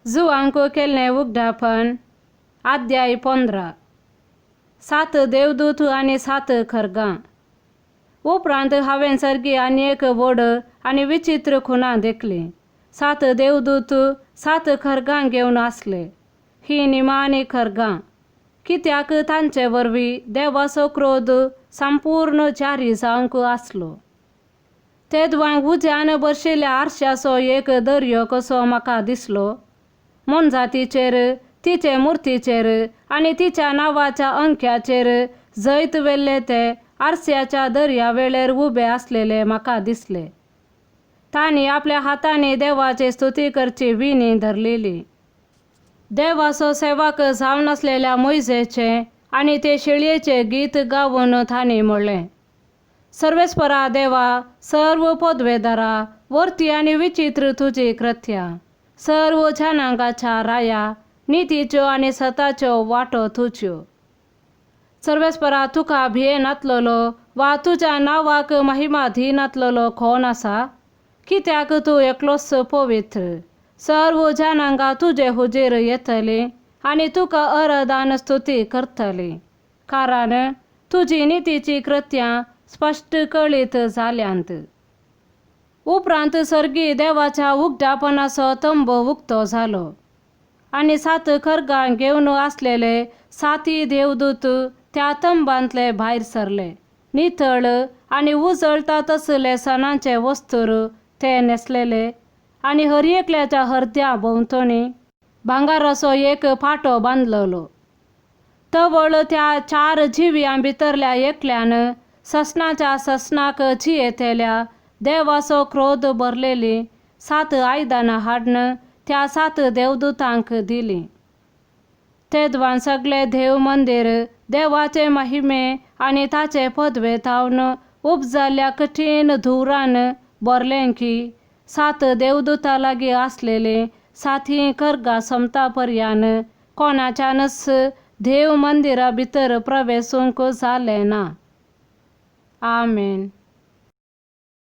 जुवांक केल्लें उगडापण, अध्याय 15. सात देवदूत आनी सात खरगां. उपरांत हांवें सर्गी आनी एक व्हड आनी विचित्र खुणा देखली. सात देवदूत सात खरगां घेवन आसले. ही निमाणी खरगां, कित्याक तांचे वरवीं देवाचो क्रोध संपूर्ण जारी जावंक आसलो. तेदवां उज्यान भरशिल्ल्या आरशाचो एक दर्यो कसो म्हाका दिसलो. मोनजातीचेर, तिचे मुर्तीचेर आनी तिच्या नांवाच्या अंक्याचेर जैत व्हेल्ले ते आरस्याच्या दर्या वेळेर उबे आसलेले म्हाका दिसले. तांणी आपल्या हातांनी देवाची स्तुती करची विणी धरलेली. देवाचो सेवक जावन आसलेल्या मोयजेचें आनी ते शेळयेचें गीत गावन तांणी म्हणलें, सर्वेस्परा देवा, सर्व पदवेदारा, वर्ती आनी विचित्र तुजी कृत्या. सर्व जनांगाच्या राया, नितीच्यो आनी सताच्यो वाटो तुज्यो. सर्वेस्परा, तुका भियेनातलेलो वा तुज्या नांवाक महिमा दिनातलेलो कोण आसा? कित्याक तूं एकलोच पवित्र. सर्व जनांगां तुजे हुजीर येतलीं आनी तुका अरदान स्तुती करतलीं, कारण तुजी नितीची कृत्यां स्पश्ट कळीत जाल्यांत. उपरांत सर्गी देवाच्या उगडापणाचो तंबो उक्तो जालो आनी सात खरगां घेवन आसलेले साती देवदूत त्या तंबांतले भायर सरले. नितळ आनी उजळता तसले सणाचे वस्तूर ते न्हेसलेले आनी हर एकल्याच्या हरद्या भोंवतणी भांगराचो एक पाटो बांदलेलो. तवळ त्या चार जिव्यां भितरल्या एकल्यान ससनाच्या ससनाक जियेतल्या देवाचो क्रोध भरलेली सात आयदनां हाडून त्या सात देवदूतांक दिलीं. तेदवान सगळे देव मंदीर देवाचे महिमे आनी ताचे पदवे थावन उपजाल्ल्या कठीण धुवरान भरलें की सात देवदूतां लागीं आसलेलीं साती खरगां सोमता पर्यान कोणाच्यानच देव मंदिरा भितर प्रवेशूंक जालें ना. आमेन.